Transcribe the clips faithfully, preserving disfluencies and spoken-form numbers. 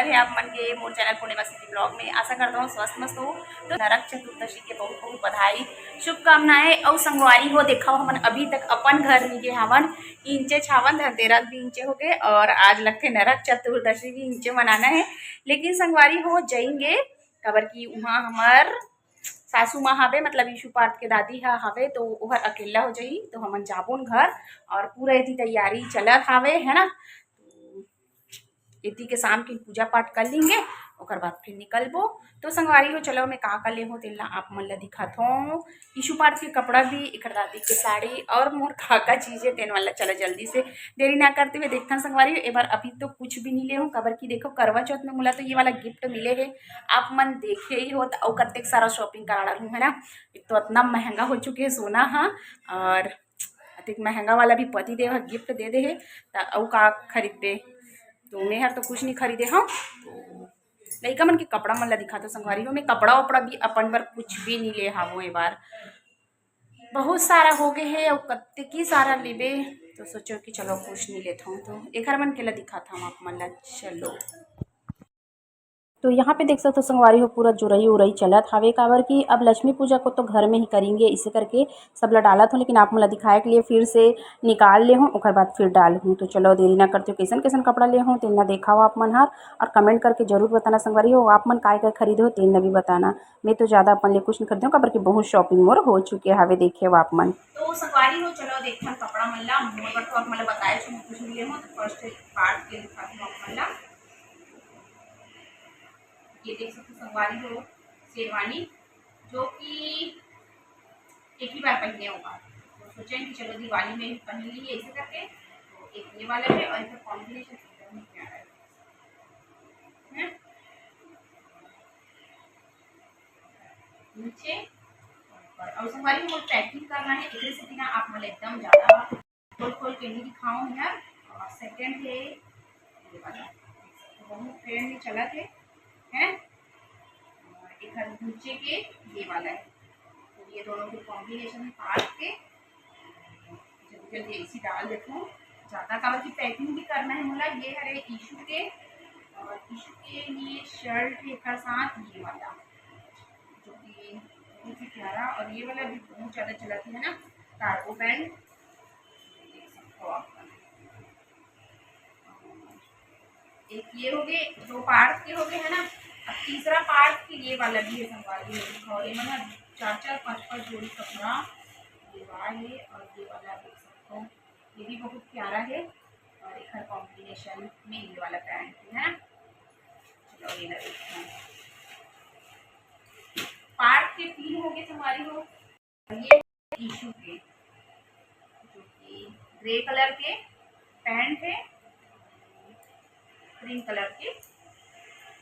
हे आप मन के मोर चैनल पूर्णिमा सिटी ब्लॉग में। आशा करता हूँ स्वस्थ मस्त हो। तो नरक चतुर्दशी के बहुत बहुत बधाई, शुभकामनाएं। अउ संगवारी हो, देखा हमन अभी तक अपन घर नहीं गए हावन, इंचे छावन, धनतेरस भी इंचे हो गए और आज लगथे नरक चतुर्दशी भी इंचे मनाना है। लेकिन संगवारी हो जाएंगे, काबर कि वहाँ हमर सासू माँ हवे, मतलब यीशु पार्थ के दादी ह हवे, तो ओहर अकेला हो जाही, तो हमन जाबोन घर। और पूरा एती तैयारी चलत हावे, है ना। तो एती के शाम के पूजा पाठ कर लेंगे, ओकर बाद फिर निकलबो। तो संगवारी हो, चलो मैं का का ले हूँ तेला आप मन ला दिखात हूँ। यीशु पार्थ के कपड़ा भी, एकर दादी के साड़ी और मोर का का चीज है तेन वाला, चलो जल्दी से देरी ना करते हुए देखथन संगवारी हो। ए बार अभी तो कुछ भी नहीं ले हूँ, काबर कि देखो करवा चौथ में मोला तो ये वाला गिफ्ट मिले है, आप मन देखे ही हो तो, अउ कतेक सारा शॉपिंग करा डालूँ, है ना। एक तो इतना महंगा हो चुके है सोना, हाँ, और अतिक महंगा वाला भी पति देव ह गिफ्ट दे दे हे, त अउ का खरीदबे? तो मैं हर तो कुछ नहीं खरीदे हूँ। तो लइका मन के कपड़ा मन ला दिखात हूँ संगवारी हो, मैं कपड़ा उपड़ा भी अपन बर कुछ भी नहीं ले हावों ए बार। बहुत सारा हो गए हे, अउ कत्ते की सारा लेबे, तो सोचो कि चलो कुछ नहीं लेत हूँ। तो एकर मन के ला दिखात हूँ आप मन ला, चलो। तो यहाँ पे देख सकते हो संगवारी हो, पूरा जुरई उरई चलत हावे, काबर कि अब लक्ष्मी पूजा को तो घर में ही करेंगे, इसे करके सब ला डालत हूँ, लेकिन आप मन ला दिखाए के लिए फिर से निकाल ले हूँ, ओकर बाद फिर डाल हूँ। तो चलो देरी ना करते हो, कैसन कैसन कपड़ा ले हूँ तेन ला देखाओ आप मन हर, और कमेंट करके जरूर बताना संगवारी हो, आप मन काय काय खरीदे हो तेन ला भी बताना। मैं तो ज़्यादा अपन ले कुछ नहीं खरीदे हूँ, काबर कि बहुत शॉपिंग मोर हो चुके हावे, देखे हो आप मन। तो संगवारी हो, चलो देखथन कपड़ा मन ला, मोर बर तो आप मन ला बताए छो, कुछ भी ले हूँ, तो फर्स्ट पार्ट के दिखाती हूँ आप मन ला। ये देख सकते हो संगवारी हो, शेरवानी, जो कि एक ही बार पहने होगा, तो सोचे कि चलो दिवाली में ही पहन लिए ऐसे करके। तो एक ये वाला है और इसका कॉम्बिनेशन एकदम ही प्यारा है, है ना? नीचे और, और संगवारी मोर पैकिंग करना है, एकरे सेती ना आप मन एकदम ज्यादा खोल खोल के नहीं दिखाओ यार। और सेकंड है ये वाला, बहुत ट्रेंड में चलत है, है। और एक नीचे के ये वाला है, तो ये दोनों के कॉम्बिनेशन में काट के जल्दी जल्दी ऐसी डाल देती हूँ। ज़्यादा काबर की पैकिंग भी करना है मोला। ये हरे यीशु के, और यीशु के लिए शर्ट है एकर साथ ये वाला, जो कि बहुत ही प्यारा, और ये वाला भी बहुत ज़्यादा चलत है ना, कार्गो पैंट। देख सकते हो आप, एक ये हो गए, दो पार्ट के हो गए है ना। अब तीसरा पार्ट के ये वाला भी है संगवारी हो, और ये मतलब चार चार पाँच पाँच जोड़ी कपड़ा, ये वाला है और ये वाला देख सकते हो, ये भी बहुत प्यारा है। और एक कॉम्बिनेशन में ये वाला पैंट है ना। चलो ये देखते हैं, पार्ट के तीन हो गए संगवारी हो। और ये यीशु के, जो कि ग्रे कलर के पैंट है, क्रीम कलर के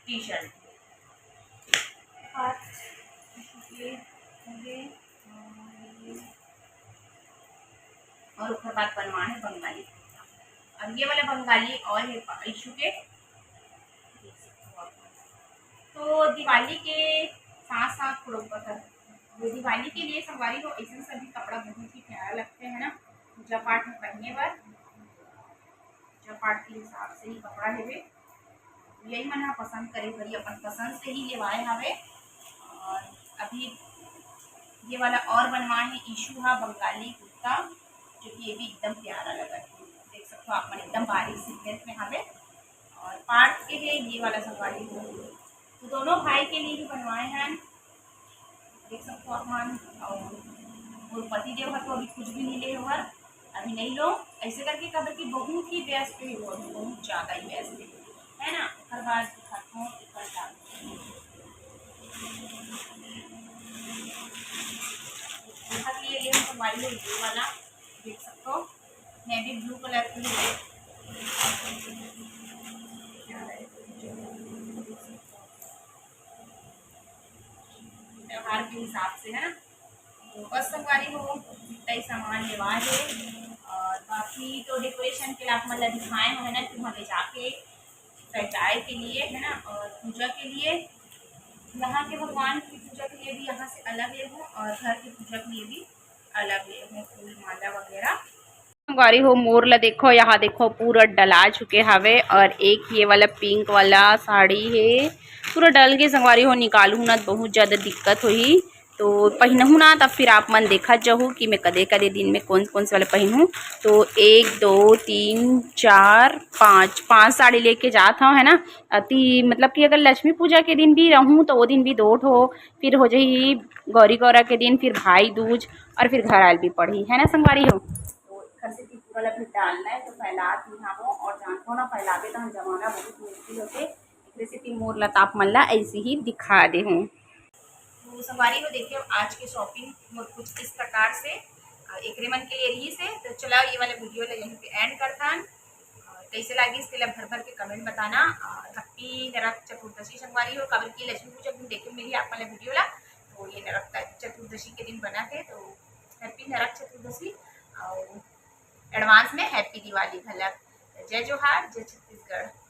टी शर्ट। और यीशु के होंगे, और ओकर बाद बनवा है बंगाली। अब ये वाला बंगाली और ये यीशु के, तो दिवाली के साथ साथ थोड़ा बहुत वो दिवाली के लिए संगवारी हो, ऐसे सभी कपड़ा बहुत ही प्यारा लगते हैं ना, पूजा पाठ में पहनने पर। पूजा पाठ के हिसाब से ही कपड़ा हेवे, यही मन ह पसंद करे भरी अपन पसंद से ही लेवाए हवे। और अभी ये वाला और बनवाए है यीशु हा बंगाली कुर्ता, जो कि ये भी एकदम प्यारा लगा है। देख सकते हो आप मन एकदम बारीक सीक्वेंस में हवे। और पार्ट के है ये वाला संगवारी हो, तो दोनों भाई के लिए ही बनवाए हैं। देख सकते हो आप मन, और मोर पति देव ह तो अभी कुछ भी नहीं ले हवर, अभी नहीं लो, ऐसे करके, काबर कि बहुत ही व्यस्त है वो, अभी बहुत ज़्यादा ही व्यस्त है, है ना। ओकर बाद दिखाता हूँ, ओकर बाद ओकर लिए ले हम संगवारी हो ये वाला, देख सकते हो, नेवी ब्लू कलर की है। त्योहार के हिसाब से, है ना। तो बस संगवारी हो, इतना ही सामान लेवा है। और बाकी तो डेकोरेशन के लिए आप मन ला दिखाए हो, है ना, कि वहाँ ले जाके सजाए के लिए, है ना, और पूजा के लिए, यहाँ के भगवान की पूजा के लिए भी यहाँ से अलग ले हो और घर की पूजा के लिए भी अलग ले हो, फूल माला वगैरह। संगवारी हो, मोर ला देखो, यहाँ देखो, पूरा डला चुके हवे। और एक ये वाला पिंक वाला साड़ी हे, पूरा डल के संगवारी हो, निकालू ना त बहुत ज्यादा दिक्कत होही। तो पहिनहू ना, तब फिर आप मन देखत जाहू कि मैं कदे कदे दिन में कौन कौन से वाले पहिनहूँ। तो एक, दो, तीन, चार, पाँच, पाँच साड़ी लेके जात हव, है ना। अति मतलब कि अगर लक्ष्मी पूजा के दिन भी रहूँ तो वो दिन भी दो ठो, फिर हो जाही गौरी गौरा के दिन, फिर भाई दूज, और फिर घर आयल भी पड़ही, है ना संगवारी हो। तो एखर सेती पूरा ला भी डालना है, तो फैला दी हवं, और जानथव ना, फैलाबे त जमाना बहुत मुश्किल होथे। एकरे सेती मोर ला त आप मन ला ऐसे ही दिखा दे हूँ। तो संगवारी हो, देखिए आज के शॉपिंग मोर कुछ इस प्रकार से, अ, एकरे मन के लिए रही से। तो चला ये वाला वीडियो ला यहीं पे एंड करथन। और कैसे लागिस तेला भर भर के कमेंट बताना। और हैप्पी नरक चतुर्दशी संगवारी हो, काबर कि लक्ष्मी पूजा के दिन देखे मिली आप वाला वीडियो ला। तो ये नरक चतुर्दशी के दिन बना थे, तो हैप्पी नरक चतुर्दशी और एडवांस में हैप्पी दिवाली घलक। जय जोहार, जय छत्तीसगढ़।